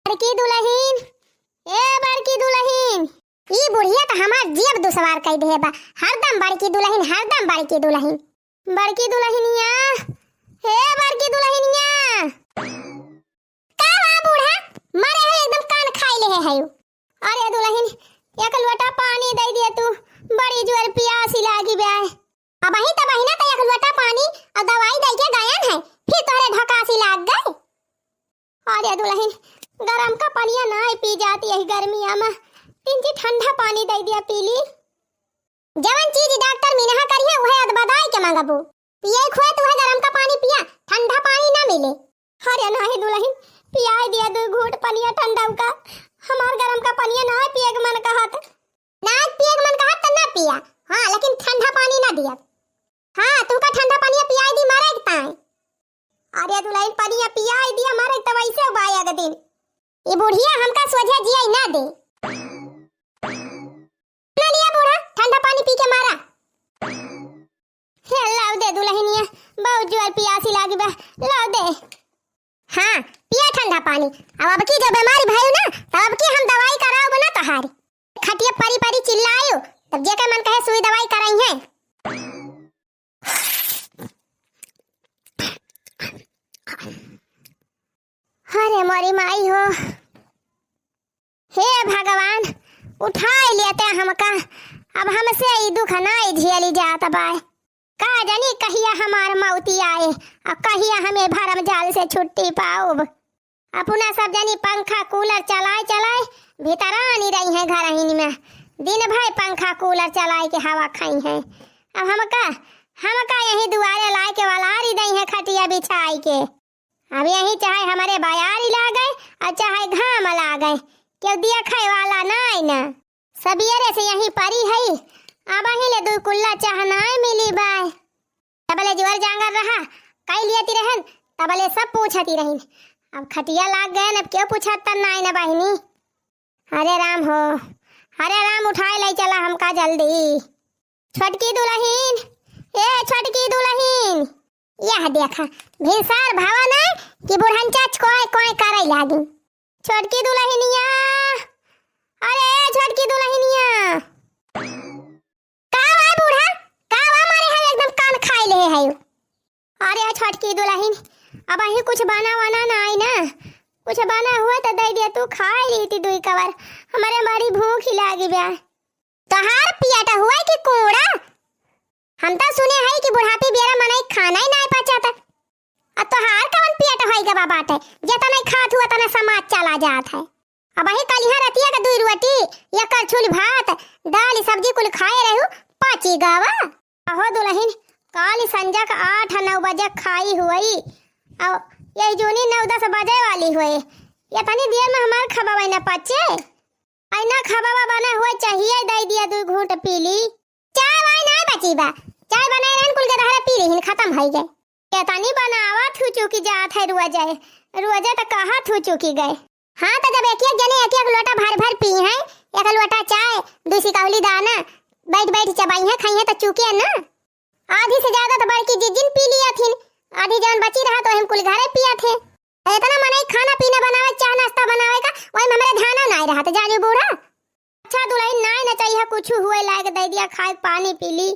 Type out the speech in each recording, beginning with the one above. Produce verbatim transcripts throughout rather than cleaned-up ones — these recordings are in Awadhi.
बड़की दुलहिन, ए बड़की दुलहिन। ई बुढ़िया त हमार जियब दुसवार कइ देहे बा। हरदम बड़की दुलहिन, हरदम बड़की दुलहिन। बड़की दुलहिनिया, हे बड़की दुलहिनिया। का बा बूढ़ा? मरे है एकदम कान खाइ लेहे है। अरे दुलहिन, एक लोटा पानी दइ दिया तू, बड़ी जोर पियासी लागी बा। अबहीं त बहिना त एक लोटा पानी अउ दवाई दइ के गयन है, फिर तोहरे ढकासी लाग गए। अरे दुलहिन, गरम का पनिया नाहीं पी जात यही गर्मिया मा, तिनची ठंडा पानी दइ दिया पी ली। जवन चीज डॉक्टर मिनहा करिहे, उहे अदबदाइ के मंगबू। पिए खुए त उहे गरम का पानी पिया, ठंडा पानी ना मिले। अरे नाहीं दुलहिन, पियाइ दिया दुइ घूँट पनिया ठंडा का, हमार गरम का पनिया नाहीं पिए के मन कहत। नाहीं पिए के मन कहत त ना पिया, हाँ, लेकिन ठंडा पानी ना दिया। हाँ, तुमका ठंडा पनिया पियाइ दी मरे के ताईं। अरे दुलहिन, पनिया पियाइ दिया, मरे त वैसे उबाए अगदिन। ई बुढ़िया हमका सोझे जियाइ ना दे। ना लिया बूढ़ा, ठंडा पानी पी के मारा। हे लाव दे दुलहिनिया, बहुत जोर पियासी लागी बा, लाव दे। हाँ, पिया ठंडा पानी। अब, अब की जो बीमारी भइल ना, तब अब की हम दवाई कराउब ना तोहारी। खटिया परी परी चिल्लायो, तब जेके मन कहे सुई दवाई करइहे। अरे मोरी माई हो, हे भगवान, उठाइ लेते हमका, अब हमसे ई दुख नाहीं झेली जात बाय। का जानी कहिया हमार मौती आए, अउ कहिया हम ए भरम जाल से छुट्टी पाउब। अपना सब जनी पंखा कूलर चलाए चलाए भीतरानी रहिहैं घरहिन में। दिन भर पंखा कूलर चलाए के हवा खइहैं। अब हमका, हमका यही दुआरे लाए के वलारी दइहैं खटिया बिछाए के। अब यही चाहे हमरे बयारी लागे अउ चाहे घाम लागे, केहू देखे वाला नाहीं न। सबेरे से यहीं परी हई, अबहीं ले दुइ कुल्ला चाह नाहीं मिली बाय। तबले जोर जांगर रहा, कइ लियती रहन, तबले सब पूछती रहिन। अब खटिया लाग गयन, अब केहू पूछत त नाहीं न बहिनी। हरे राम हो, हरे राम, उठाए लइ चला हमका जल्दी। छोटकी दुलहिन, ए छोटकी दुलहिन, यह देखा, भिनसार भवा नाहीं कि बुढ़नचा कोय कोय करइ लागी। छोटकी दुलहिनिया, अरे छोटकी दुलहिनिया। का बा बूढ़ा? का बा, मारे है एकदम कान खाइ लेहे है। अरे छोटकी दुलहिन, अबहीं कुछ बना वना नाहीं न, कुछ बना हुआ त दइ दिया, तू खाइ लेती दुइ कवर, हमरे बड़ी भूख ही लागी बा। तोहार पियट हुआ कि कूड़ा? हम त सुने हई कि बुढ़ापी बेरा मनई खाना ही नाहीं पचत। अब तोहार कवन पियट होई गवा बाटे, जेतने खात हुआ तने समाज चला जात है। अबहीं कलिहा रतिया के दुइ रोटी, एक करछुल भात, दाल सब्जी कुल खाए रहू, पची गवा। अहो दुलहिन, काल संझा के आठ नौ बजे खाई हुई, अउ यही जूनी नौ दस बजे वाली हुई। एतनी देर में हमार खबवै न पचे। अइ ना खबवा बने हुए चाहिए, दइ दिया दुइ घूँट पी ली। चाय वाय नाहीं बची बा, चाय बनाए रहन कुल गदहरे पी लिहिन, खतम होइ गए। एतनी बनावत हूँ चुकी जात है रोजे, रोजे त कहत हूँ चुकी गए। हाँ त जब एक एक जने एक एक लोटा भर भर पीहैं, एक लोटा चाय, दुइ सिकौली दाना, बैठ बैठ चबइहैं खइहैं त चुके न। आधी से ज्यादा त बड़की जिज्जिन पी लियत हिन, आधी जौन बची रहत ओहिम कुल घरे पियत है। एतना मनई खाना पीना बनावे, चाह नाश्ता बनावे का, ओहिम हमरे ध्यान नाहीं रहत, जाजू बूढ़ा। अच्छा दुलहिन, नाहीं न चाहिए कुछ हुए लायक दइ दिया, खाए पानी पी ली।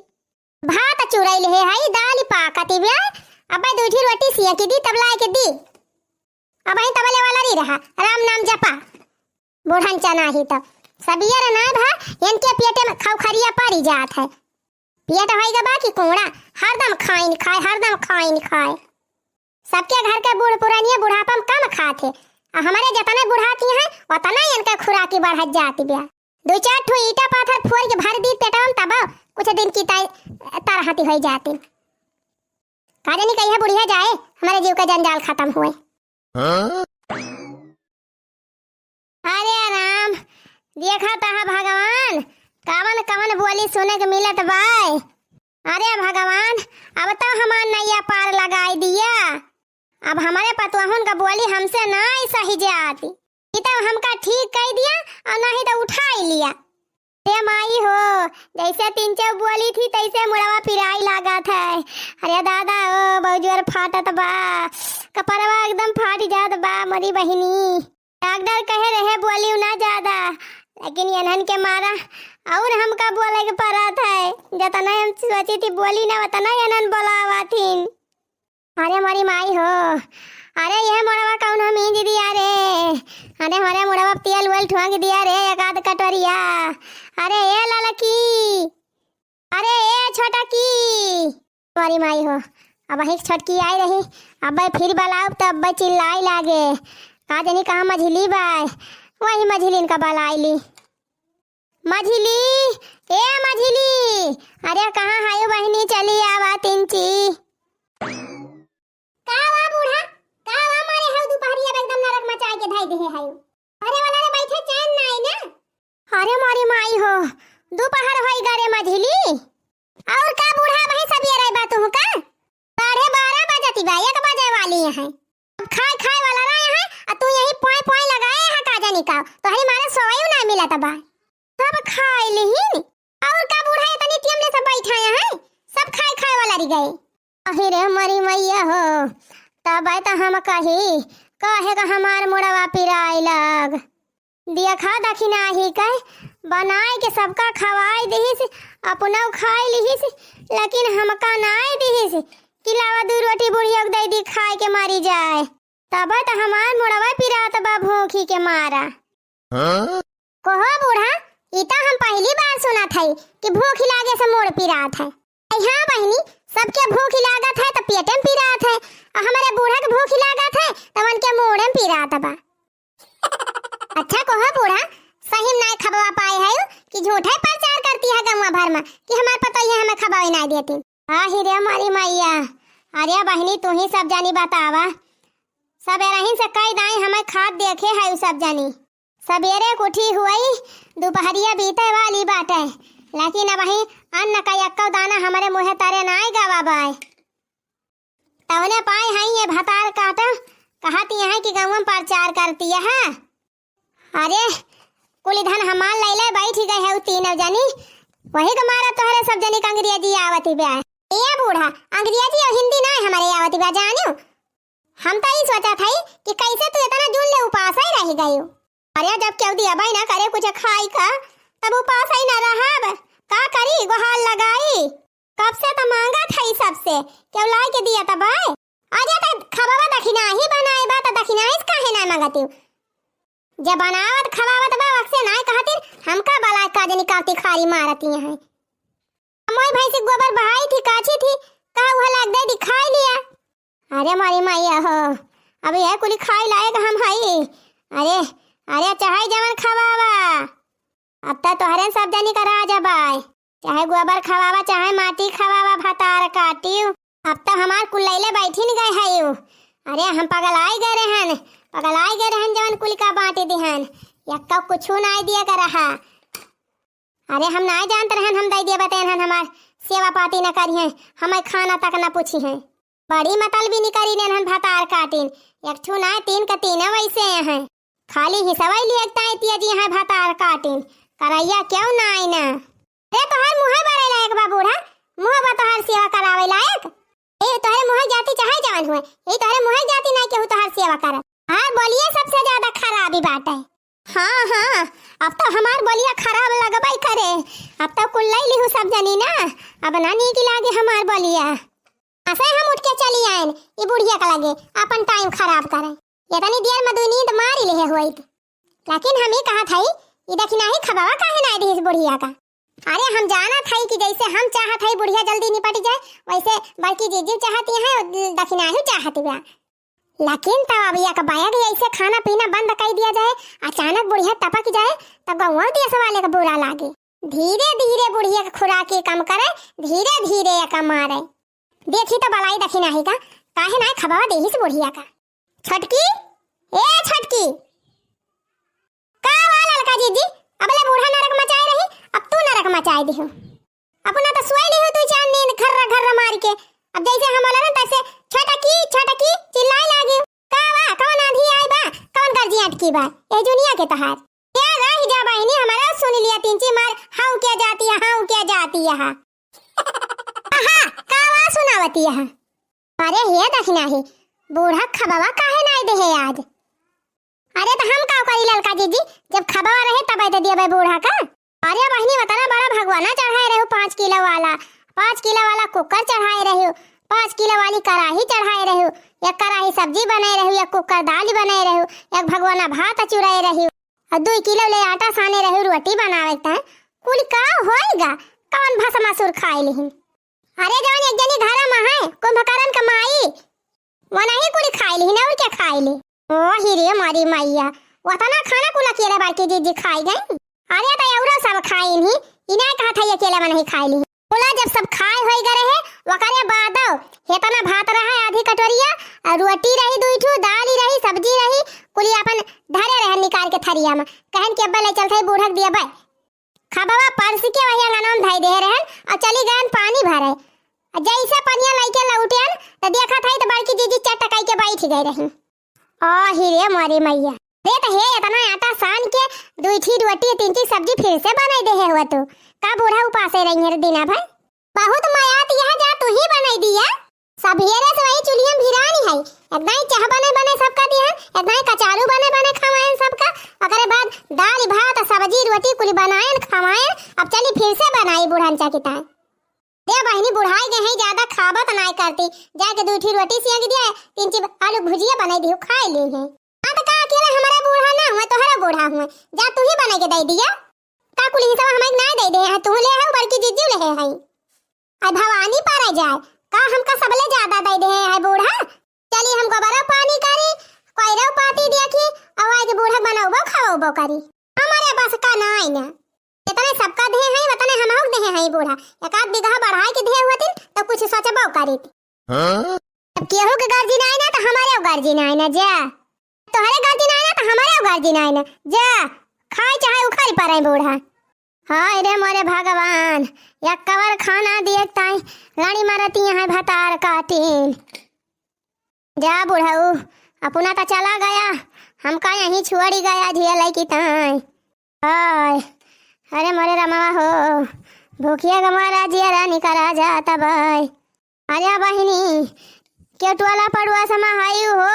भात चुरइ लेहे हई, दाल पाकत बा, अबे दुइ ठी रोटी सिया के दी, तब लाए के दी। अबहीं तबले वाला रही रहा, राम नाम जपा। बूढ़नचा नाहीं तब, सबेर नाहीं भा, इनके पेटे में खौखरिया परी जात है। पेट होई गवा कि कूड़ा, हरदम खाइन खाए, हरदम खाइन खाए। सबके घर के बूढ़ पुरानिया बुढ़ापा में कम खात है, अउ हमरे जतने बुढ़ाती हैं, ओतने इनके खुराकी बढ़त जात बा। दुइ चार ठो ईंटा पाथर फोर के भर दी पेटवा में, तब कुछ दिन की ताई तरहती होई जाती। का जानी कहिया बुढ़िया जाए, हमरे जीव के जंजाल खतम हुए। हाँ? अरे राम, देखा त ह भगवान, कवन कवन बोली सुने के मिलत बाय। अरे भगवान, अब त हमार नैया पार लगाई दिया। अब हमरे पतोहुन का बोली हमसे नाहीं सही जाती। ई त हमका ठीक कइ दिया अउ नाहीं त उठाइ लिया। हे माई हो, जैसे तीन चार बोली थी, तैसे मुड़वा पिराई लागत है। अरे दादा ओ, बहुत जोर फाटत बा, कपड़वा एकदम फाट जात बा, मोरी बहिनी। डॉक्टर कहे रहे बोलिउ ना ज्यादा, लेकिन एनहन के मारा और हमका बोले के पड़त है। जतना हम सोची थी बोली ना, उतना एनहन बोलावा थीन। अरे मोरी माई हो, अरे ये मोड़वा कौन हम ही दीदी, अरे, अरे हमारे मोड़वा तेल वेल ठोंक दिया रे, एक आध कटोरिया। अरे ए ललकी, अरे ए छोटकी। मोरी माई हो, अबहीं छोटकी आई रही, अब्बे फिर बलाउब त अब्बे चिल्लाई लागे। का जानी कहाँ मझिली बाय, वही मझिलिन का बलाई ली। मझिली, ए मझिली, अरे कहाँ हायो बहिनी, चली आवा तिनची। का वा बूढ़ा, का वा मारे हउ दुपहरिया में एकदम नरक मचाए के धई देहे हउ। अरे वाला रे बैठे चैन नाई ना। अरे मोरी माई हो, दुपहर होई गा रे मझिली। और का बूढ़ा, वही सब ये रही बा तुहू का? साढ़े बारह बजती बा, एक बजे वाली है। अब खाए खाए वाला रहे हैं, आ तू यही पोए पोए लगाए हैं, का जानी का, तोहरी मारे सोवैयो ना मिलत बा। सब खाए लिहिन, और का बूढ़ा, इतनी टीम ले सब बैठा हैं, सब खाए खाए वाला रह गए। अहि रे मोरी मैया हो, तब तो हम कही, कहे का हमार मुड़वा पिराए लग। देखा दखिनाही के बनाए के सबका खवाई दिहिस, अपना खाए लिहिस, लेकिन हमका नाई दिहिस कि लावा दू रोटी बुढ़िया के दे दी खाए के मरी जाए। तब त हमार मुड़वा पिरात बा भूखी के मारा। हाँ? कहो बूढ़ा, ई त हम पहली बार सुनत हई कि भूख लागे से मुड़ पिरात है। अरे हाँ बहिनी, सबके भूख लागत है त पेटे में पिरात है, और हमारे बूढ़ा के भूख लागत है त उनके मुड़े में पिरात बा। अच्छा कहो बूढ़ा, सही में नाय खबवा पाए है कि झूठे प्रचार करती है गौवा भर में कि हमार पतोहिया हमें खबवे नाय देती। आहि रे मोरी मैया, अरे बहिनी तू ही सब जानी बतावा, सबेरहिन से कई दाई हमें खात देखे है उ सब जानी। सबेरे के उठी हुई, दुपहरिया बीते वाली बाटे, लेकिन अबहीं अन्न का यक्को दाना हमरे मुँहे तरे नाय गवा बाय। तवने पाए हैं ये भतार काट, कहती हैं कि गौवा में प्रचार करती है। अरे, कुल धन हमार लैले बैठ गए है उ तीनों जनी, वही के मारा तोहरे सब जनी के अंग्रेजी आवती बा। ए बूढ़ा, अंग्रेजी और हिंदी नाय हमारे आवती बा, जानियो। हम तो ई सोचत हई कि कैसे तू इतना जून ले उपास ही रह गयो। अरे, जब केहू दिया भाई ना करे कुछ खाई का, तब उपास ही ना रहब। का करी, गोहार लगाई। कब से तो मांगत हई सबसे, केहू लाई के दिया तब आए। अरे, तो खबवा दखिनाही बनाए बा, तो दखिनाही से काहे ना मांगती? जब बनावत खवावत बा, वक्से नाय कहती, हमका बला का जनी काती खारी मारती हैं। मोई भैंसी गोबर बहाई थी, काची थी, कहा वह लाग दे दिखाई लिया। अरे मोरी मैया हो, अब यह कुली खाए लायक हम हई। अरे, अरे चाहे जवन खवावा, अब त तोहरे सब जनी का राज बाय। चाहे गोबर खवावा, चाहे माटी खवावा, भतार काटियो। अब त हमार कुल लैले बैठिन गए हयू। अरे हम पगलाई गए रहन, पगलाई गए रहन जवन कुल का बांटी दिहन। यक्का कुछु नाय दिया का रहा। अरे हम नाय जानत रहन, हम दई दिया बतेन हन, हमार सेवा पाती न करिहें, हमें खाना तक न पूछिहें। बड़ी मतलबी निकरी नेन हन भतार काटिन, एक ठू नाय तीन के तीनों वैसे हैं। खाली हिसवई लिए ताई तिया जी हैं भतार काटिन, करैया क्यों नाय ना। रे तोहर मुँहे बरे लायक बा बूढ़ा, मुँह बा तोहर सेवा करावे लायक। ए तोहरे मुँहे जाती चाहे जवन हुए, ए तोहरे मुँहे जाती नाय केहू तोहर सेवा करत। हाँ बोलिए सबसे ज्यादा खराबी बाटे। हाँ, हाँ, अब तो हमार बोलिया खराब लगबई करे। अब तो कुल लई लिहू सब जनी ना, अब ना नीक लागे हमार बोलिया। असे हम उठ के चली आएन, ई बुढ़िया के लगे अपन टाइम खराब करे। इतनी देर में दुई नींद मारी लेहे होइत। लेकिन हम ई कहत हई, ई दखिनाही खबवा काहे नाय दिहिस बुढ़िया का? अरे हम जानत हई कि जैसे हम चाहत हई बुढ़िया जल्दी निपट जाए, वैसे बड़की जीजी चाहती हैं, दखिनाही चाहती बा। लेकिन तब अब एक बैग ऐसे खाना पीना बंद कर दिया जाए, अचानक बुढ़िया टपक जाए, तो गौवा देश वाले का बुरा लागे। धीरे धीरे बुढ़िया के खुराकी कम करे, धीरे धीरे एक मारे। देखी तो बलाई दखिनाही का, काहे ना खबवा देहिस बुढ़िया का। छोटकी, ए छोटकी, का हुआ ललका जीजी? अबले बूढ़ा नरक मचाए रही, अब तू नरक मचाए दिहो। अपना तो सोए लिहो तू चार नींद घर्रा घर्रा मार के। अब जैसे हम बोला ना तैसे छोटकी, छोटकी चिल्लाए लागे। का बा? कौन आंधी आई बा? कौन गर्जी अटकी बा? ए जुनिया के तोहार। ए रह जा बहिनी, हमारा सुन लिया तीन ची मार, हाँ क्या जाती है, हाँ क्या जाती है। आहा, का बा सुनावती है? अरे हे दखिनाही, बूढ़ा खबवा काहे नाय देहे आज? अरे त हम का का जीजी, जब खबवा रहे तब दे दिया बे बूढ़ा का। अरे बहिनी, वतना बड़ा भगवाना चढ़ाए रहू, पाँच किलो वाला, पाँच किलो वाला कुकर चढ़ाए रहू, पाँच किलो वाली कराही चढ़ाए रहू, एक कराही सब्जी बनाए रहू, एक कुकर दाल बनाए रहू, एक भगवाना भात चुराए रहू, और दुई किलो ले आटा साने रहू रोटी बनावे के तय। कुल का होइगा? कौन भसमासुर खाए लिहिन? अरे जौन एक जनी घरा में है, कुंभकर्ण का माई, वनही कुली खाइ लिहिन, अउर का खाइ लिहिन? ओ हिरे मोरी मइया, ओतना खाना कुल अकेले बड़की जीजी खाइ गइन? अरे त अउरो सब खाइन ही, ई नाहीं कहत है अकेले मनही खाइ लिहिन। कुला जब सब खाइ होइ गए रहे, ओकरे बादो हेतना भात रहे आधी कटोरिया, अउर रोटी रही दुइ ठू, दाल रही, सब्जी रही, कुली आपन धरे रहे निकाल के थरिया में। कहन कि अब्बे ले चलत है बूढ़क दिया बे। खबवा परसि के वही अंगनवा में धइ देहे रहन अउर चली गयन पानी भरे। अउर जइसे पनिया लइके लौटेन त देखत हई त बड़की जीजी चटकाइ के बइठ गइ रही। ओ हिरे मोरी मइया, रे त हे एतना आटा सान के दुइ ठी रोटी तीन ठी सब्जी फिर से बनाइ देहे हुआ तू। का बूढ़ा उपासे रही है रे दिना भर? बहुत मयात यह जा तू ही बनाइ दिया। सबेरे से वही चुल्हिया में भिरानी है। एक दाई चाह बने बने सबका दिहन, एक दाई कचारू बने बने खवाएन सबका। ओकरे बाद दाल भात सब्जी रोटी कुल बनाएन खवाएन। अब चली फिर से बनाई बूढ़न चा की ताई। दे बहिनी बुढ़ाइ गए हैं, ज्यादा खाबत नाय करती। जाके दुइ ठी रोटी सेंक दिया, तीन ची आलू भुजिया बनाइ दिहु खाइ ली हैं। हाँ त का अकेले हमारे बूढ़ा ना हुए, तोहरा बूढ़ा हुए, जा तू ही बनाइ के दइ दिया। का कुल हिस्सा हमें नाय दइ देहे हैं, तू लेहे हउ बड़की जीजी लेहे हैं। अइ भवानी परे जाए, का हमका सबले ज्यादा दइ देहे हैं बूढ़ा? चली हम गोबरो पानी करी, कोइरो पाती देखी, अउ आइ के बूढ़ा बनउबो खवउबो करी। हमारे बस का नाय ना, जितने सबका देहे हैं, उतने हमहू देहे हैं बूढ़ा। एक आध बीघा बढ़ाइ के देहे होतिन, त कुछ सोचबो करीत। हाँ? अब केहू के गर्जी नाय ना, त हमारे गर्जी नाय ना, जा। तोहरे गर्जी नाय ना, त हमारे गर्जी नाय ना। जा, खाए चाहे उखारी परे बूढ़ा। हाय रे मोरे भगवान, यक्कवर खाना दिए ताई लड़ी मरती हैं भतार काटिन। जा बुढ़ऊ, अपना त चला गया, हमका यहीं छोड़ी गया झिया लइकी ताई। हाय, अरे मोरे रमवा हो, भूखिया क मारा जियरा निकरा जात बाय। अरे बहिनी, केउ टोला पड़ुआ समा हई हो?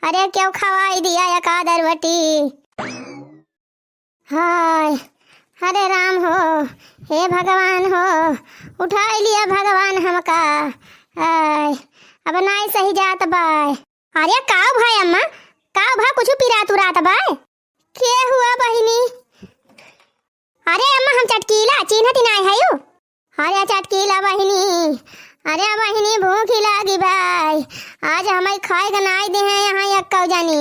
अरे केउ खवाई दिया एक आध रोटी। हाय, अरे राम हो, हे भगवान हो, उठाई लिया भगवान हमका। हाय, अब नाई सही जात बाय। अरे काउ भाई अम्मा, काउ भा कुछ पिरात उरात बाय? के हुआ बहिनी? अरे अम्मा, हम चटकीला, चिन्हत नाय हयू? अरे चटकीला बहिनी, अरे बहिनी, भूखी लागी बाय, आज हमें खाए के नाय देहे हैं यहाँ यक्कौ जनी।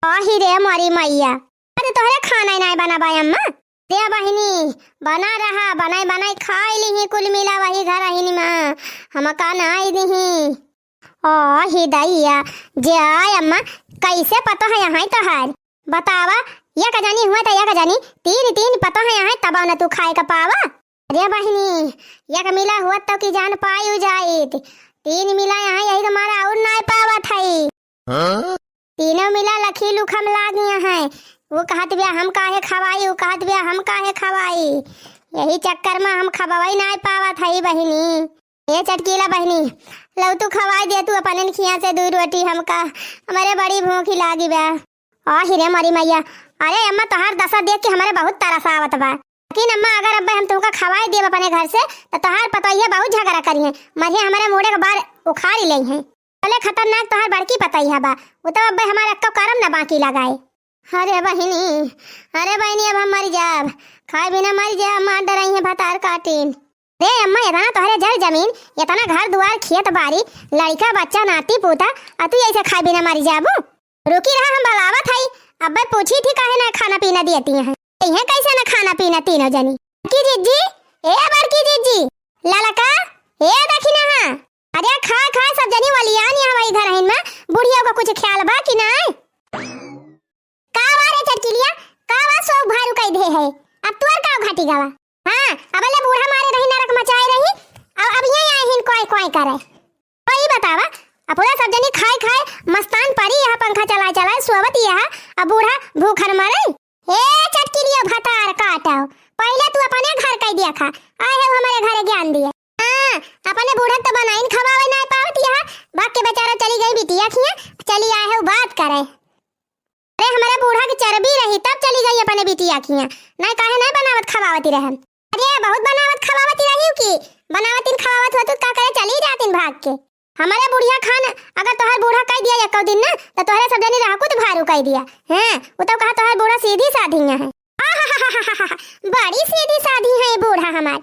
आही रे मोरी मइया, अरे तोहरे खाना ही नाय बना बाय अम्मा। दे बहिनी, बना रहा, बनाई बनाई खाई लिही कुल मिला वही घर अहिन मा, हमका नाय दिही। ओ ही दैया, जाय अम्मा, कैसे पतो है यहाँ तोहार? बतावा, एक जनी हुआ त एक जनी, तीन तीन पतो है यहाँ, तब न तू खाए का पावा। अरे बहिनी, एक मिला हुआ तो की जान पायु जाइत, तीन मिला यहाँ यही तुम्हारा और नाय पावत है। हाँ? तीनों मिला लखी लुखम लागिया है, वो कहत बिया हम काहे खवाई, वो कहत बिया हम काहे खवाई, यही चक्कर में हम खवाई नाय पावत है बहिनी। ए चटकीला बहिनी, लउ तू खवाई दे तू अपने खिया से दुइ रोटी हमका, हमरे बड़ी भूखी लागी बा। आ हिरे मरी मैया, अरे अम्मा तोहार दशा देख के हमरे बहुत तरस आवत बा। लेकिन अम्मा अगर अब्बे हम तुमका खवाई देब अपने घर से, त तोहार पतोहिया बहुत झगड़ा करिहे, मरिहे हमरे मूड़े के बार उखाड़ी लेइहे। भले खतरनाक तोहार बड़की पतोहिया बा, उ तो अब्बे हमारे अक्को करम न बाकी लगाए। अरे बहिनी, अरे बहिनी, अब हम मरि जाब, खाए बिना मरि जाब, मार डराई है भतार काटिन। रे अम्मा, इतना तोहरे जर जमीन, इतना घर दुआर, खेत बारी, लड़िका बच्चा, नाती पोता, आ तू ऐसे खाए बिना मरि जाबू? रुकी रहा, हम बुलावत हई, अब्बे पूछी थी काहे ना खाना पीना दियती हैं। इहे कैसे ना खाना पीना तीनों जनी। बड़की जिज्जी, ए बड़की जिज्जी, ललका, ए देखी ना हाँ। अरे खा खा सब जनी वलियान यहाँ वही घर हइन में, बुढ़िया को कुछ ख्याल बा कि नाय? का बा रे चटकिलिया, का बा सो भारू कह दे है, अब तोर का घाटी गवा? हाँ, अब ले बूढ़ा मारे रही नरक मचाए रही, अब, अब ये आए हिन कोई कोई करे। तो ई बतावा, अपना सब जनी खाए खाए मस्तान परी यहाँ पंखा चलाए चलाए सोवत यहाँ, अब बूढ़ा भूखन मरे। हे चटकिलिया भतार काटो, पहले तू अपने घर कह दिया खा, आए हो हमारे घरे ज्ञान दिए। हाँ, अपने बूढ़ा तो बनाइन खवावे ना पावत यहाँ, बाकी बेचारा चली गई बिटिया खिया, चली आए हो बात करे। अरे हमारे बूढ़ा की चर्बी रही गई अपने बिटिया किहाँ। नाहीं काहे नाहीं बनावत खवावती रहन। अरे बहुत बनावत खवावती रही कि बनावतिन खवावत होतू का करे चली जातिन भाग के। हमरे बुढ़िया खान अगर तोहर बूढ़ा कह दिया एको दिन ना तो तोहरे सब जनी रहकुत भारू कह दिया। हैं, उ तो कहा तोहर बूढ़ा सीधी साधी है। आहाहाहाहा, बड़ी सीधी साधी है बूढ़ा हमार।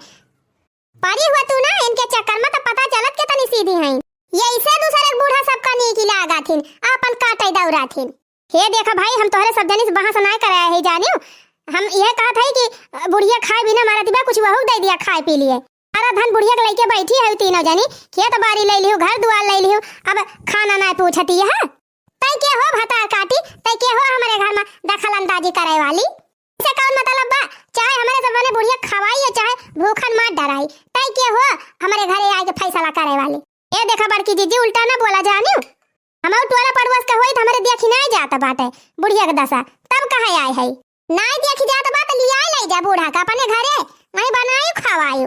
परी हुआ तू ना, इनके चक्कर में तो पता चलत के तनी सीधी हैं। ये इसे दूसरे के बूढ़ा सबका नीकी लागा थिन, आपन काटे दौरा थिन। हे देखा भाई, हम तोहरे सब जनी से बहस नाय करे आए है जानियो। हम यह कहत है कि बुढ़िया खाए बिना मारती बा, कुछ वहू दे दिया खाए पी लिए। सारा धन बुढ़िया के लइके बैठी है तीनों जनी, खेत बाड़ी ले लिहू, घर दुआर ले लिहू, अब खाना नाय पूछती है। तै के हो भतार काटी, तै के हो हमरे घर में दखल अंदाजी करे वाली? इसे कौन मतलब बा? चाहे हमरे सब मने बुढ़िया खवाई या चाहे भूखन मार डराई, तै के हो हमरे घरे आए के फैसला करे वाली? ए देखा बड़की जीजी, उल्टा ना बोला जानियो। हमहू टोला पड़ोस के होई त हमरे देखी नाय जात बाटे बुढ़िया के दशा, तब कहे आए है। नाय देखी जात बा त लियाए ले जा बूढ़ा का अपने घरे, वहीं बनाई खवाई।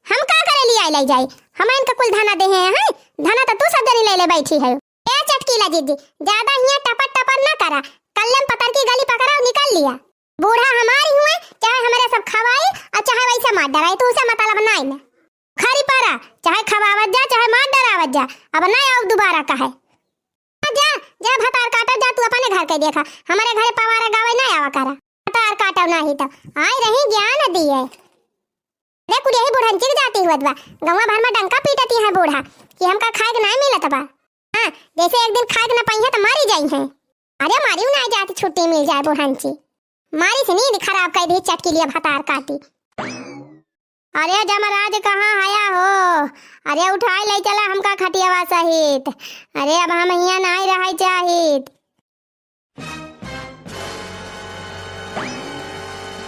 हम का करे लियाए ले जाई? हम इनका कुल धना देहे हैं, धना त तू सब जनी ले ले बैठी है। ए चटकीला जीजी, ज्यादा हियां टपर टपर ना करा, कल्ले में पतर की गली पकड़ा और निकल लिया। बूढ़ा हमारी हुए, चाहे हमरे सब खवाई और चाहे वैसे मार डराई, तू उसे मतलब नाय ना। खरी पारा, चाहे खवावत जा, चाहे मार डरावत जा, अब ना आओ दोबारा कहे। जा, जा भतार काटा जा, तू अपने घर के देखा, हमरे घरे पवारा गावे ना आवा करा। भतार काटा नाही तो आए रही ज्ञान दिए। अरे कुल यही बुढ़ंची के जाती हुआ बा, गौवा भर में डंका पीटती है बूढ़ा कि हमका खाए के नाय मिलत बा। हाँ, जैसे एक दिन खाए के ना पाई है तो मारी जाई है। अरे मारी ना जाती, छुट्टी मिल जाए बुढ़ंची। मारी से नींद खराब कर दी चटकीलिया भतार काटी। अरे जमराज कहाँ हया हो? अरे उठाए ले चला हमका खटियावा सहित। अरे अब हम हियां नाय रहे चाहित।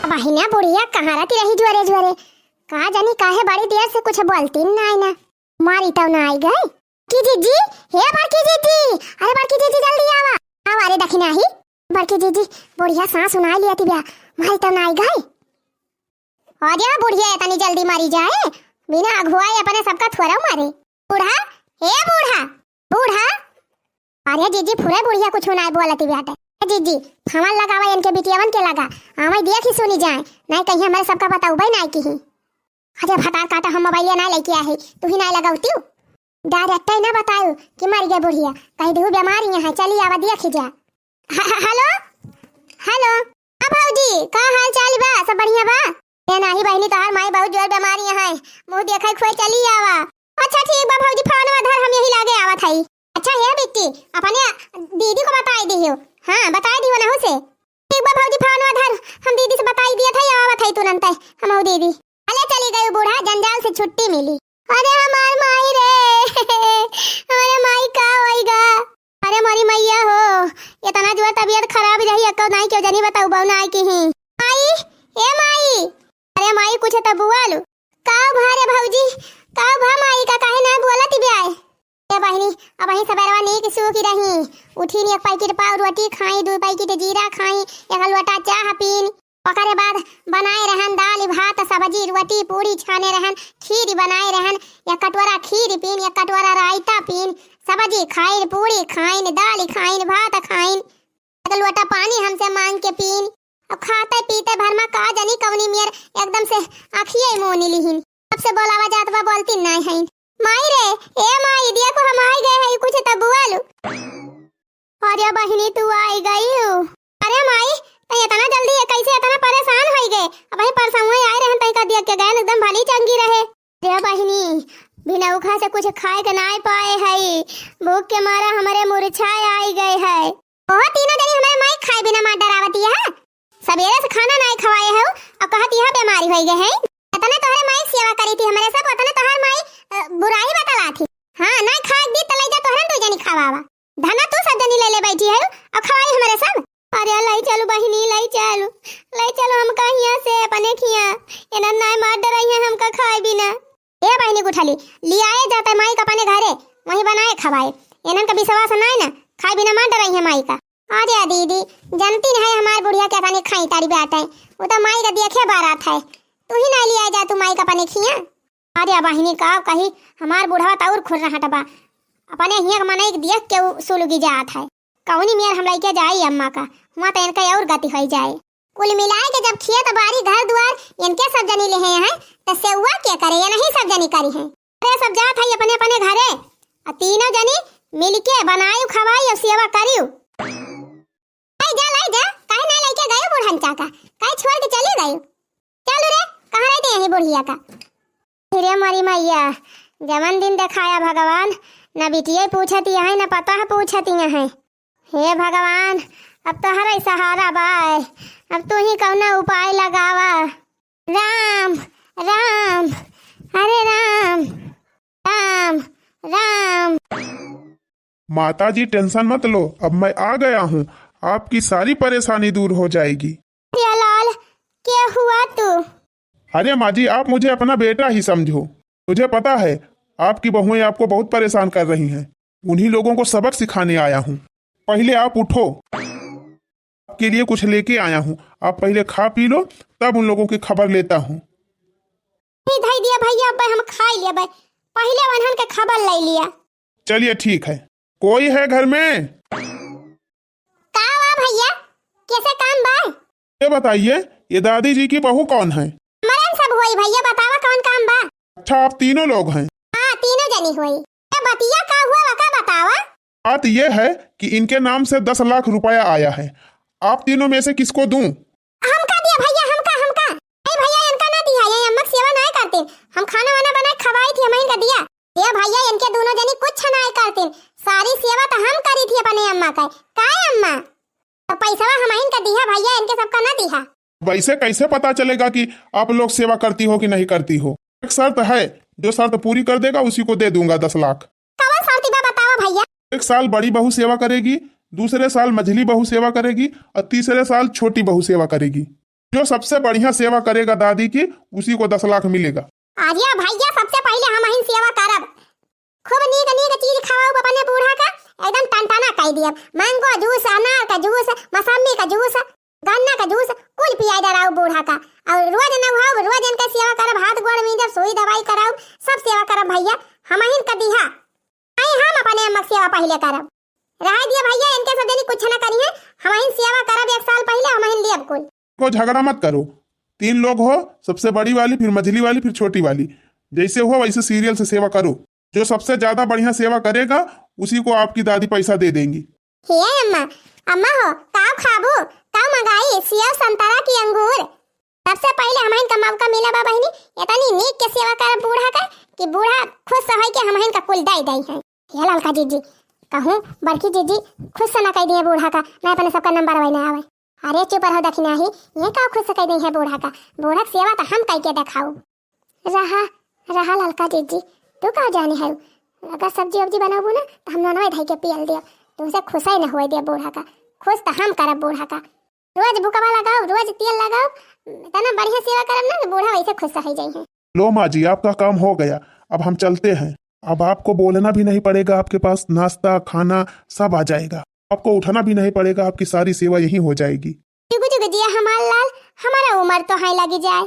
बहिना बुढ़िया कहाँ रहती रही जुअरे जुअरे? का जानी काहे बड़ी देर से कुछ बोलती नाय ना। मारी तौ ना आई गई। की जीजी, हे बड़की जीजी, अरे बड़की जीजी जल्दी आवा। आवा रे दखिना ही। बड़की जीजी, बुढ़िया साँस सुनाई लिया थी ब्या। मारी तौ ना आई गई। अरे बुढ़िया इतनी जल्दी मारी जाए, बिना अघुआए अपने सबका थोड़ा मारे। बूढ़ा, हे बूढ़ा, बूढ़ा। अरे जीजी, फुरे बुढ़िया कुछ नाय बोलती बाटे। ए जीजी, फोन लगावा इनके बिटियावन के लगा, आवे देखी सुनी जाए, नाय कहीं हमरे सबका बताउबे नाय किही। अरे भतार काटा, हम मोबाइलिया नाय लेके आए, तू ही नाय लगाउतिउ। डायरेक्ट ही ना बतायु कि मर गए बुढ़िया, कह देहु बीमार ही है, चली आवा देखी जा। ह-, ह-, हेलो, हेलो। हाँ भौजी, का हाल चाल बा? सब बढ़िया बा? ए नाही बहिनी, तोहार माई बहुत जोर बीमारी है, मुँह देखै खुए चली आवा। अच्छा ठीक बा भौजी, फोनवा धर, हम यही लागे आवत हई। अच्छा हे बिट्टी, अपने दीदी को बताई दिहियो। हाँ, बताई दिहियो नहु से। ठीक बा भौजी, फोनवा धर, हम दीदी से बताई दिया था, आवत हई तुरंत हमहू दीदी। अले चली गई बूढ़ा, जंजाल से छुट्टी मिली। अरे हमार माई रे, हमारे माई का होइगा? अरे मोरी मैया हो, इतना जोर तबीयत खराब रही, अक्का नाई क्यों जनी बताऊ, बहु नाई की ही। माई, ए माई, अरे माई कुछ तो बोल। का भा रे भौजी, का भा माई का काहे ना बोलत ब्याय? ए बहिनी, अबहीं सबेरवा नीक सूखी रही, उठीन एक पैकेट पाव रोटी खाई, दुइ पैकेट जीरा खाई, एक लोटा चाह पीन। ओकरे बाद बनाए रहन दाल भात सब्जी रोटी पूड़ी छाने रहन, खीर बनाए रहन, एक कटोरा खीर पीन, एक कटोरा रायता पीन, सब्जी खाइन, पूड़ी खाइन, दाल खाइन, भात खाइन, एक लोटा पानी हमसे मांग के पीन। अब खाते पीते भर में का जनी कवनी मेर एकदम से आँखिए मोनी लिहिन। सबसे बोलावा जात बा, बोलती नाय हईन। माई रे, ए माई, देखो हम आई गए हई, कुछ तो बोल। अरे बहिनी, तू आई गई हो। अरे माई, तै इतना जल्दी ये कैसे इतना परेशान होई गए? अबहीं परसौं आए रहन, तै का देख के गए, एकदम भली चंगी रहे। अरे बहिनी, बिनौखा से कुछ खाए के नाय पाए हई, भूख के मारा हमरे मुरछाए आई गए है। ओहो तीनों जनी हमारे माई खाए बिना मार डरावती है। सबेरे से खाना नाय खवाए हो, अब कहत यह बीमारी होई गए है। इतने तोहरे माई सेवा करी थी हमारे सब, उतने तोहर माई, अ, बुराई बतला थी। हाँ, नाय खाए दी त लई जा तोहरन दू जनी खवावा। धना तू सब जनी ले ले बैठी है, अब खवाई हमारे सब। अरे लई चलू बहिनी, लई चलू, लई चलू हमका हियां से अपने खिया। एनन नाय मार डराई है हमका खाए बिना। ए बहिनी गुठली, लियाए जाते माई का अपने घरे, वहीं बनाए खवाए। इन्हन का विश्वास नाय ना, खाए बिना मार डराई है माई का। अरे दीदी, जानती नहीं हमार बुढ़िया क्या खाने खाई तारी बात है, वो तो माई का देखे बारात है। तू ही ना लियाए जा तू माई का अपने खिया। अरे बहिनी का कही, हमार बुढ़वा तो और खुर रहट बा, अपने हिया के मनई के देख के उ सुलगी जात है। कौनी मेर हम लइके जाई अम्मा का, हुआँ तो इनका और गति होइ जाए। कुल मिलाए के जब खेत बारी घर दुआर इनके सब जनी लेहे हैं, तो सेवा के करे, ये नहीं सब जनी करी हैं। अरे सब जात है अपने अपने घरे, और तीनों जनी मिलके बनायु खवाई और सेवा करियो। लाई जा, लाई जा, काहे ना लेके गयो बूढ़न चाका, काहे छोड़ के चली गयो? चल रे, कहाँ रह दे यही बुढ़िया का? अरे मोरी मैया, जवन दिन देखाया भगवान, न बिटिये पूछती है, न पता है पूछती है। हे भगवान, अब तोहरा ही सहारा बाय, अब तू ही कौनो उपाय लगावा। राम, राम, अरे राम, राम, राम। माता जी, टेंशन मत लो, अब मैं आ गया हूँ, आपकी सारी परेशानी दूर हो जाएगी। प्रियालाल, क्या हुआ तू? अरे माँ जी, आप मुझे अपना बेटा ही समझो। मुझे पता है, आपकी बहुएं आपको बहुत परेशान कर रही हैं। उन्हीं लोगों को सबक सिखाने आया हूँ। पहले आप उठो, आपके लिए कुछ लेके आया हूँ। आप पहले खा पी लो, तब उन लोगों की खबर लेता हूँ। नहीं धई दिया भैया, अब हम खाई लेबे, पहले वनहन के खबर ले लिया। चलिए ठीक है। कोई है घर में? का बा भैया, कैसे काम बा? ये बताइए, ये दादी जी की बहू कौन है? हमरे में सब होई भैया, बतावा कौन काम बा? अच्छा, आप तीनों लोग हैं? हाँ, तीनों जनी होई। ये बतिया का हुआ, वका बतावा। बात ये है कि इनके नाम से दस लाख रुपया आया है, आप तीनों में से किसको दूं? हमका दिया भैया, हमका, हमका। ए भैया, इनका ना दिया, ये अम्मा के सेवा नाय करतीन। हम खाना वाना बनाए खवाई थी, हम इनका दिया। ए भैया, इनके दोनों जनी कुछ नाय करतीन, सारी सेवा तो हम करी थी अपने अम्मा का। काय अम्मा? तो पैसवा हम इनका दिया भैया, इनके सबका ना दिया। वैसे कैसे पता चलेगा कि आप लोग सेवा करती हो कि नहीं करती हो? एक शर्त है, जो शर्त पूरी कर देगा उसी को दे दूंगा दस लाख। कवन शर्त बा बतावा भैया? एक साल बड़ी बहू सेवा करेगी, दूसरे साल मझली बहू सेवा करेगी और तीसरे साल छोटी बहू सेवा करेगी। जो सबसे बढ़िया सेवा करेगा दादी की, उसी को दस लाख मिलेगा। अरे भैया, सबसे पहले हमहिन सेवा करब, खूब नीक नीक चीज खवाउब अपने बूढ़ा का, एकदम टनटना कई दियब। मैंगो जूस, अनार का जूस, मौसम्मी का जूस, गन्ना का जूस, कुल पियाई डराउब बूढ़ा का। और रोज नहाउब, रोज इनके सेवा करब, हाथ गोड़ मीजब, सुई दवाई कराउब, सब सेवा करब भैया। हमहिन का दिहा, आई हम अपने अम्मा के सेवा पहले करब। रहे दिया भैया, इनके सब जनी कुछ ना करी है, हमहिन सेवा करब एक साल पहले, हमहिन लियब कुल। को झगड़ा मत करो, तीन लोग हो, सबसे बड़ी वाली, फिर मझली वाली, फिर छोटी वाली, जैसे हो वैसे सीरियल से सेवा करो। जो सबसे ज्यादा बढ़िया सेवा करेगा, उसी को आपकी दादी पैसा दे देंगी। हे अम्मा, अम्मा हो, काव खाबू? काव मंगाई? सेव, संतरा की अंगूर? सबसे पहले हमहिन का मौका मिला बा बहिनी, इतनी नीक के सेवा करब बूढ़ा का कि बूढ़ा खुश होई के हमहिन का कुल दई दई है। हे ललका जीजी, कहूँ बड़की जीजी खुश से ना कह दिए बूढ़ा का, ना अपने सबका नंबर वही ना आवे। अरे चुप रहो दखिनाही, ये का खुश से कह दी है बूढ़ा का? बूढ़ा के सेवा तो हम कह के देखाऊ। रहा, रहा ललका जीजी, तू का जाने है, अगर सब्जी उब्जी बनाबू ना तो हम ननवे धई के पियल दियब, तुमसे खुश ही ना होए दियब बूढ़ा का। खुश तो हम करब बूढ़ा का, रोज बुकवा लगाओ, रोज तेल लगाओ, इतना बढ़िया सेवा करब ना कि बूढ़ा वैसे खुश रह जाई है। लो माँ जी, आपका काम हो गया, अब हम चलते हैं। अब आपको बोलना भी नहीं पड़ेगा, आपके पास नाश्ता खाना सब आ जाएगा, आपको उठना भी नहीं पड़ेगा, आपकी सारी सेवा यहीं हो जाएगी। जुग जुग जिया हमार लाल, हमारा उम्र तो है लगी जाए।